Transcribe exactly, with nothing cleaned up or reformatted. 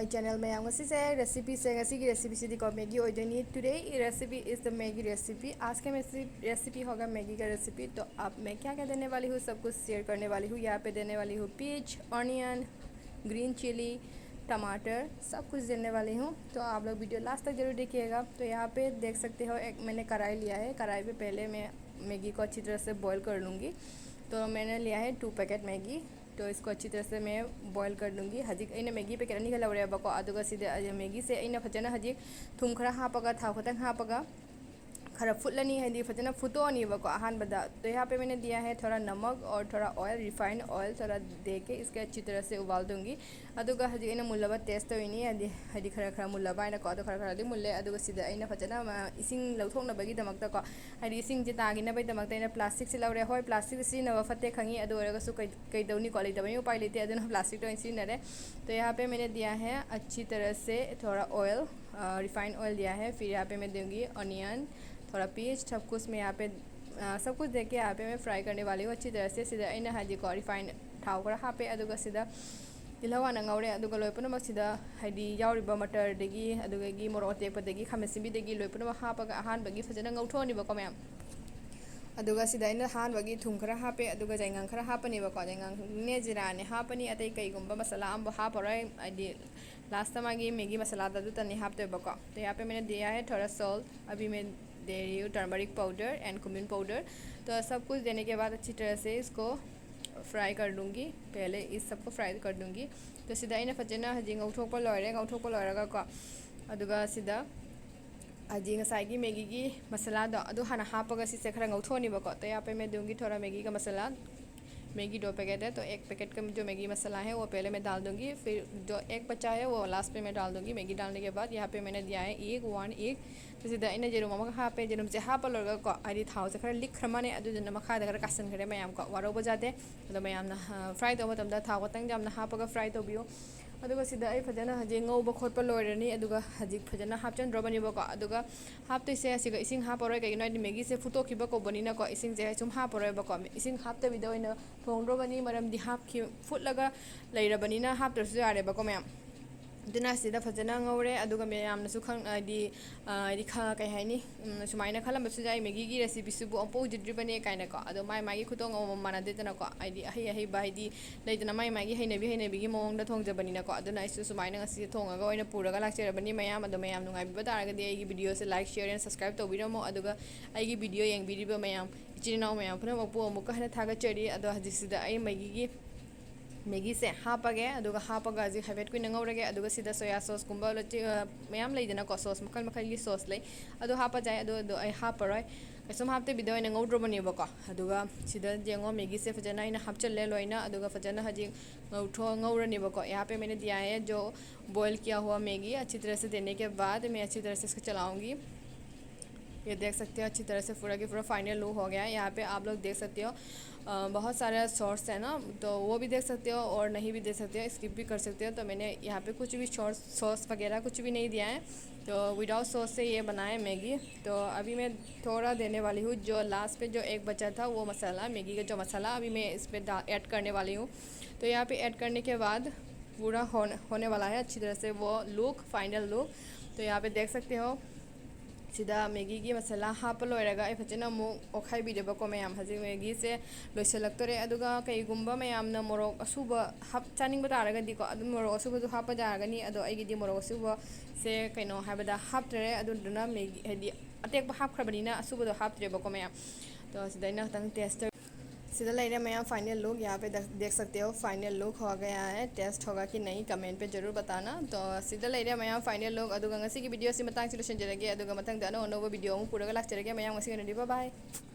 Channel में आऊँगा से रेसिपी से। ꯉꯁꯤꯒꯤ ꯔꯦꯁꯤꯄꯤꯁꯤꯗꯤꯀꯣ, ꯃꯦꯒꯤ ꯑꯣꯏꯗꯣꯏꯅꯤ। Today recipe is the Maggi recipe। आज का मेरी रेसिपी होगा मैगी का रेसिपी। तो अब मैं क्या क्या देने वाली हूँ, सब कुछ शेयर करने वाली हूँ। यहाँ पे देने वाली हूँ पीज, ऑनियन, ग्रीन चिली, टमाटर, सब कुछ देने वाली हूँ। तो आप लोग वीडियो लास्ट तक जरूर देखिएगा। तो यहाँ पे देख सकते हो, एक मैंने कढ़ाई लिया है। कढ़ाई पे पहले मैं मैगी को अच्छी तरह से बॉईल कर लूँगी। तो मैंने लिया है टू पैकेट मैगी। तो इसको अच्छी तरह से मैं बॉईल कर लूँगी। ꯍꯧꯖꯤꯛ ꯑꯩꯅ ꯃꯦꯒꯤ ꯄꯦꯀꯦꯠ ꯑꯅꯤꯒ ꯂꯧꯔꯦꯕꯀꯣ꯫ ꯑꯗꯨꯒ ꯁꯤꯗ ꯃꯦꯒꯤꯁꯦ ꯑꯩꯅ ꯐꯖꯅ ꯍꯧꯖꯤꯛ ꯊꯨꯝ ꯈꯔ ꯍꯥꯞꯄꯒ, ꯊꯥꯎ ꯈꯤꯇꯪ ꯍꯥꯞꯄꯒ ꯈꯔ ꯐꯨꯠꯂꯅꯤ, ꯍꯥꯏꯗꯤ ꯐꯖꯅ ꯐꯨꯠꯇꯣꯛꯑꯅꯤꯕꯀꯣ ꯑꯍꯥꯟꯕꯗ꯫ तो यहाँ पे मैंने दिया है थोड़ा नमक और थोड़ा ऑयल, रिफाइंड ऑयल थोड़ा दे के इसके अच्छी तरह से उबाल दूँगी। ꯑꯗꯨꯒ ꯍꯧꯖꯤꯛ ꯑꯩꯅ ꯃꯨꯜꯂꯕ ꯇꯦꯁ ꯇꯧꯔꯤꯅꯤ, ꯍꯥꯏꯗꯤ, ꯍꯥꯏꯗꯤ ꯈꯔ ꯈꯔ ꯃꯨꯜꯂꯕ ꯍꯥꯏꯅꯀꯣ꯫ ꯑꯗꯣ ꯈꯔ ꯈꯔꯗꯤ ꯃꯨꯜꯂꯦ꯫ ꯑꯗꯨꯒ ꯁꯤꯗ ꯑꯩꯅ ꯐꯖꯅ ꯃ-, ꯏꯁꯤꯡ ꯂꯧꯊꯣꯛꯅꯕꯒꯤꯗꯃꯛꯇꯀꯣ, ꯍꯥꯏꯗꯤ ꯏꯁꯤꯡꯁꯦ ꯇꯥꯈꯤꯅꯕꯒꯤꯗꯃꯛꯇ ꯑꯩꯅ ꯄ꯭ꯂꯥꯁꯇꯤꯛꯁꯦ ꯂꯧꯔꯦ꯫ ꯍꯣꯏ, ꯄ꯭ꯂꯥꯁꯇꯤꯛꯁꯦ ꯁꯤꯖꯤꯟꯅꯕ ꯐꯠꯇꯦ ꯈꯪꯉꯤ, ꯑꯗꯨ ꯑꯣꯏꯔꯒꯁꯨ ꯀꯩ-, ꯀꯩꯗꯧꯅꯤꯀꯣ, ꯂꯩꯇꯕꯅꯤꯅ ꯎꯄꯥꯏ ꯂꯩꯇꯦ꯫ ꯑꯗꯨꯅ ꯄ꯭ꯂꯥꯁꯇꯤꯛꯇ ꯑꯣꯏꯅ ꯁꯤꯖꯤꯟꯅꯔꯦ꯫ तो यहाँ पे मैंने दिया है अच्छी तरह से थोड़ा ऑयल, रिफाइंड ऑयल दिया है। फिर यहाँ पे मैं दूँगी ऑनियन, थोड़ा पीज, सब कुछ मैं यहाँ पे, सब कुछ दे के यहाँ पे मैं फ्राई करने वाली हूँ अच्छी तरह से। ꯁꯤꯗ ꯑꯩꯅ ꯍꯧꯖꯤꯛꯀꯣ ꯔꯤꯐꯥꯏꯟ ꯊꯥꯎ ꯈꯔ ꯍꯥꯞꯄꯦ, ꯑꯗꯨꯒ ꯁꯤꯗ ꯇꯤꯜꯍꯧ ꯍꯥꯟꯅ ꯉꯧꯔꯦ꯫ ꯑꯗꯨꯒ ꯂꯣꯏ ꯄꯨꯝꯅꯃꯛꯁꯤꯗ, ꯍꯥꯏꯗꯤ, ꯌꯥꯎꯔꯤꯕ ꯃꯇꯔꯗꯒꯤ, ꯑꯗꯨꯗꯒꯤ ꯃꯣꯔꯣꯛ ꯑꯇꯦꯛꯄꯗꯒꯤ, ꯈꯥꯃꯦꯟ ꯑꯁꯤꯟꯕꯤꯗꯒꯤ ꯂꯣꯏ ꯄꯨꯝꯅꯃꯛ ꯍꯥꯞꯄꯒ ꯑꯍꯥꯟꯕꯒꯤ ꯐꯖꯅ ꯉꯧꯊꯣꯛꯑꯅꯤꯕꯀꯣ, ꯃꯌꯥꯝ꯫ ꯑꯗꯨꯒ ꯁꯤꯗ ꯑꯩꯅ ꯑꯍꯥꯟꯕꯒꯤ ꯊꯨꯝ ꯈꯔ ꯍꯥꯞꯄꯦ, ꯑꯗꯨꯒ ꯌꯥꯏꯉꯪ ꯈꯔ ꯍꯥꯞꯄꯅꯦꯕꯀꯣ꯫ ꯌꯥꯏꯉꯪꯅꯦ, ꯖꯤꯔꯥꯅꯦ ꯍꯥꯞꯄꯅꯤ, ꯑꯇꯩ ꯀꯩꯒꯨꯝꯕ ꯃꯁꯥꯂꯥ ꯑꯃꯐꯥꯎ ꯍꯥꯞꯄꯔꯣꯏ, ꯍꯥꯏꯗꯤ ꯂꯥꯁꯇ ꯃꯥꯒꯤ ꯃꯦꯒꯤ ꯃꯁꯥꯂꯥꯗ ꯑꯗꯨꯇꯅꯤ ꯍꯥꯞꯇꯣꯏꯕꯀꯣ꯫ तो यहाँ पे मैंने दिया है थोड़ा सॉल्ट, अभी मैं दे रही हूँ turmeric powder and cumin powder. तो सब कुछ देने के बाद अच्छी तरह से इसको फ्राई कर लूँगी, पहले इस सबको फ्राई कर दूँगी। तो ꯁꯤꯗ ꯑꯩꯅ ꯐꯖꯅ ꯍꯧꯖꯤꯛ ꯉꯧꯊꯣꯛꯄ ꯂꯣꯏꯔꯦ꯫ ꯉꯧꯊꯣꯛꯄ ꯂꯣꯏꯔꯒꯀꯣ, ꯑꯗꯨꯒ ꯁꯤꯗ ꯍꯧꯖꯤꯛ ꯉꯁꯥꯏꯒꯤ ꯃꯦꯒꯤꯒꯤ ꯃꯁꯥꯂꯥꯗꯣ ꯑꯗꯨ ꯍꯥꯟꯅ ꯍꯥꯞꯄꯒ ꯁꯤꯁꯦ ꯈꯔ ꯉꯧꯊꯣꯛꯑꯅꯤꯕꯀꯣ꯫ तो यहाँ पे मैं दूँगी थोड़ा मैगी का मसाला। मैगी दो पैकेट है, तो एक पैकेट का जो मैगी मसाला है वो पहले मैं डाल दूँगी, फिर जो एक बचा है वो लास्ट पे मैं डाल दूँगी। मैगी डालने के बाद यहाँ पे मैंने दिया है एग, वन एग। तो ꯁꯤꯗ ꯑꯩꯅ ꯌꯦꯔꯨꯝ ꯑꯃꯒ ꯍꯥꯞꯄꯦ꯫ ꯌꯦꯔꯨꯝꯁꯦ ꯍꯥꯞꯄ ꯂꯣꯏꯔꯒꯀꯣ, ꯍꯥꯏꯗꯤ ꯊꯥꯎꯁꯦ ꯈꯔ ꯂꯤꯛꯈ꯭ꯔ ꯃꯥꯜꯂꯦ, ꯑꯗꯨꯗꯨꯅ ꯃꯈꯥꯗ ꯈꯔ ꯀꯥꯁꯟꯈ꯭ꯔꯦ ꯃꯌꯥꯝꯀꯣ꯫ ꯋꯥꯔꯧꯕ ꯌꯥꯗꯦ꯫ ꯑꯗꯣ ꯃꯌꯥꯝꯅ, ꯑ, ꯐ꯭ꯔꯥꯏ ꯇꯧꯕ ꯃꯇꯝꯗ ꯊꯥꯎ ꯈꯛꯇꯪ ꯌꯥꯝꯅ ꯍꯥꯞꯄꯒ ꯐ꯭ꯔꯥꯏ ꯇꯧꯕꯤꯌꯨ꯫ ꯑꯗꯨꯒ ꯁꯤꯗ ꯑꯩ ꯐꯖꯅ ꯍꯧꯖꯤꯛ ꯉꯧꯕ ꯈꯣꯠꯄ ꯂꯣꯏꯔꯅꯤ꯫ ꯑꯗꯨꯒ ꯍꯧꯖꯤꯛ ꯐꯖꯅ ꯍꯥꯞꯆꯤꯟꯗ꯭ꯔꯣꯕꯅꯦꯕꯀꯣ꯫ ꯑꯗꯨꯒ ꯍꯥꯞꯇꯣꯏꯁꯦ ꯑꯁꯤꯒ ꯏꯁꯤꯡ ꯍꯥꯞꯄꯔꯣꯏ, ꯀꯩꯒꯤꯅꯣ ꯍꯥꯏꯗꯤ ꯃꯦꯒꯤꯁꯦ ꯐꯨꯠꯇꯣꯛꯈꯤꯕ ꯀꯧꯕꯅꯤꯅꯀꯣ, ꯏꯁꯤꯡꯁꯦ ꯁꯨꯝ ꯍꯥꯞꯄꯔꯣꯏꯕꯀꯣ꯫ ꯏꯁꯤꯡ ꯍꯥꯞꯇꯕꯤꯗ ꯑꯣꯏꯅ ꯊꯣꯡꯗ꯭ꯔꯣꯕꯅꯤ, ꯃꯔꯝꯗꯤ ꯍꯥꯞꯈꯤ-, ꯐꯨꯠꯂꯒ ꯂꯩꯔꯕꯅꯤꯅ ꯍꯥꯞꯇ꯭ꯔꯁꯨ ꯌꯥꯔꯦꯕꯀꯣ, ꯃꯌꯥꯝ꯫ ꯑꯗꯨꯅ ꯁꯤꯗ ꯐꯖꯅ ꯉꯧꯔꯦ꯫ ꯑꯗꯨꯒ ꯃꯌꯥꯝꯅꯁꯨ ꯈꯪ ꯍꯥꯏꯗꯤ, ꯍꯥꯏꯗꯤ ꯈ ꯀꯩ ꯍꯥꯏꯅꯤ, ꯁꯨꯃꯥꯏꯅ ꯈꯜꯂꯝꯕꯁꯨ ꯌꯥꯏ, ꯃꯦꯒꯤꯒꯤ ꯔꯦꯁꯤꯄꯤꯁꯤꯕꯨ ꯑꯃꯨꯛꯐꯥꯎ ꯎꯖꯗ꯭ꯔꯤꯕꯅꯦ ꯀꯥꯏꯅꯀꯣ꯫ ꯑꯗꯣ ꯃꯥꯏ ꯃꯥꯒꯤ ꯈꯨꯊꯣꯡ ꯑꯃꯃꯝ ꯃꯥꯟꯅꯗꯦꯗꯅꯀꯣ꯫ ꯍꯥꯏꯗꯤ ꯑꯍꯩ ꯑꯍꯩꯕ, ꯍꯥꯏꯗꯤ ꯂꯩꯗꯅ, ꯃꯥꯏ ꯃꯥꯒꯤ ꯍꯩꯅꯕꯤ ꯍꯩꯅꯕꯤꯒꯤ ꯃꯑꯣꯡꯗ ꯊꯣꯡꯖꯕꯅꯤꯅꯀꯣ꯫ ꯑꯗꯨꯅ ꯑꯩꯁꯨ ꯁꯨꯃꯥꯏꯅ ꯉꯁꯤ ꯊꯣꯡꯉꯒ ꯑꯣꯏꯅ ꯄꯨꯔꯒ ꯂꯥꯛꯆꯔꯕꯅꯤ꯫ ꯃꯌꯥꯝ ꯑꯗꯣ, ꯃꯌꯥꯝ ꯅꯨꯡꯉꯥꯏꯕꯤꯕ ꯇꯥꯔꯒꯗꯤ ꯑꯩꯒꯤ video say like, share and subscribe ꯇꯧꯕꯤꯔꯝꯃꯣ꯫ ꯑꯗꯨꯒ ꯑꯩꯒꯤ video ꯌꯦꯡꯕꯤꯔꯤꯕ ꯃꯌꯥꯝ ꯏꯆꯤꯟ ꯏꯅꯥꯎ ꯃꯌꯥꯝ ꯄꯨꯝꯅꯃꯛꯄꯨ ꯑꯃꯨꯛꯀ ꯍꯟꯅ ꯊꯥꯒꯠꯆꯔꯤ꯫ ꯑꯗꯣ ꯍꯧꯖꯤꯛꯁꯤꯗ ꯑꯩ ꯃꯦꯒꯤꯒꯤ ꯃꯦꯒꯤꯁꯦ ꯍꯥꯞꯄꯒꯦ꯫ ꯑꯗꯨꯒ ꯍꯥꯞꯄꯒ ꯍꯧꯖꯤꯛ ꯍꯥꯏꯐꯦꯠ ꯀꯨꯏꯅ ꯉꯧꯔꯒꯦ꯫ ꯑꯗꯨꯒ ꯁꯤꯗ soya sauce ꯀꯨꯝꯕ ꯃꯌꯥꯝ ꯂꯩꯗꯅꯀꯣ, sauce ꯃꯈꯜ ꯃꯈꯜꯒꯤ sauce ꯂꯩ, ꯑꯗꯣ ꯍꯥꯞꯄ ꯌꯥꯏ꯫ ꯑꯗꯣ ꯑꯗꯣ ꯑꯩ ꯍꯥꯞꯄꯔꯣꯏ, ꯀꯩꯁꯨꯝ ꯍꯥꯞꯇꯕꯤꯗ ꯑꯣꯏꯅ ꯉꯧꯗ꯭ꯔꯕꯅꯦꯕꯀꯣ꯫ ꯑꯗꯨꯒ ꯁꯤꯗ ꯌꯦꯡꯉꯣ, ꯃꯦꯒꯤꯁꯦ ꯐꯖꯅ ꯑꯩꯅ ꯍꯥꯞꯆꯤꯜꯂꯦ ꯂꯣꯏꯅ꯫ ꯑꯗꯨꯒ ꯐꯖꯅ ꯍꯧꯖꯤꯛ ꯉꯧꯊꯣꯛ ꯉꯧꯔꯅꯦꯕꯀꯣ꯫ यहाँ पे मैंने दिया है जो boil किया हुआ मैगी, अच्छी तरह से देने के बाद मैं अच्छी तरह से इसको चलाऊँगी। ये देख सकते हो, अच्छी तरह से पूरा की पूरा final look हो गया है। यहाँ पे आप लोग देख सकते हो, अ, बहुत सारा sauce है ना, तो वो भी देख सकते हो और नहीं भी देख सकते हो, skip भी कर सकते हो। तो मैंने यहाँ पे कुछ भी sauce sauce वगैरह कुछ भी नहीं दिया है, तो without sauce से ये बना है मैगी। तो अभी मैं थोड़ा देने वाली हूँ, जो last पे जो एक बचा था वो मसाला, मैगी का जो मसाला, अभी मैं इस पर ऐड करने वाली हूँ। तो यहाँ पे ऐड करने के बाद पूरा होने होने वाला है अच्छी तरह से वो look, final look। तो यहाँ पे देख सकते हो, ꯁꯤꯗ ꯃꯦꯒꯤꯒꯤ ꯃꯁꯥꯂꯥ ꯍꯥꯞꯄ ꯂꯣꯏꯔꯒ ꯑꯩ ꯐꯖꯅ ꯑꯃꯨꯛ ꯑꯣꯠꯈꯥꯏꯕꯤꯔꯦꯕꯀꯣ ꯃꯌꯥꯝ꯫ ꯍꯧꯖꯤꯛ ꯃꯦꯒꯤꯁꯦ ꯂꯣꯏꯁꯤꯜꯂꯛꯇꯣꯔꯦ꯫ ꯑꯗꯨꯒ ꯀꯩꯒꯨꯝꯕ ꯃꯌꯥꯝꯅ ꯃꯣꯔꯣꯛ ꯑꯁꯨꯕ ꯍꯥꯞ ꯆꯥꯅꯤꯡꯕ ꯇꯥꯔꯒꯗꯤꯀꯣ, ꯑꯗꯨꯝ ꯃꯣꯔꯣꯛ ꯑꯁꯨꯕꯁꯨ ꯍꯥꯞꯄ ꯌꯥꯔꯒꯅꯤ꯫ ꯑꯗꯣ ꯑꯩꯒꯤꯗꯤ ꯃꯣꯔꯣꯛ ꯑꯁꯨꯕꯁꯦ ꯀꯩꯅꯣ ꯍꯥꯏꯕꯗ ꯍꯥꯞꯇ꯭ꯔꯦ꯫ ꯑꯗꯨꯗꯨꯅ ꯃꯦꯒꯤ ꯍꯥꯏꯗꯤ ꯑꯇꯦꯛꯄ ꯍꯥꯞꯈ꯭ꯔꯕꯅꯤꯅ ꯑꯁꯨꯕꯗꯣ ꯍꯥꯞꯇ꯭ꯔꯦꯕꯀꯣ ꯃꯌꯥꯝ꯫ ꯑꯗꯣ ꯁꯤꯗ ꯑꯩꯅ ꯈꯤꯇꯪ taste ꯇꯧ-, ꯁꯤꯗ ꯂꯩꯔꯦ ꯃꯌꯥꯝ, final look꯫ यहाँ पे देख सकते हो, final look हो गया है। Taste होगा कि नहीं, comment पे ज़रूर बताना। तो ꯁꯤꯗ ꯂꯩꯔꯦ ꯃꯌꯥꯝ, final look꯫ ꯑꯗꯨꯒ ꯉꯁꯤꯒꯤ video ꯁꯤ ꯃꯇꯥꯡꯁꯤ ꯂꯣꯏꯁꯤꯟꯖꯔꯒꯦ꯫ ꯑꯗꯨꯒ ꯃꯊꯪꯗ ꯑꯅꯧ ꯑꯅꯧꯕ video ꯑꯃꯨꯛ ꯄꯨꯔꯒ ꯂꯥꯛꯆꯔꯒꯦ ꯃꯌꯥꯝ꯫ ꯉꯁꯤꯒꯤ ꯑꯣꯏꯅꯗꯤ bye bye꯫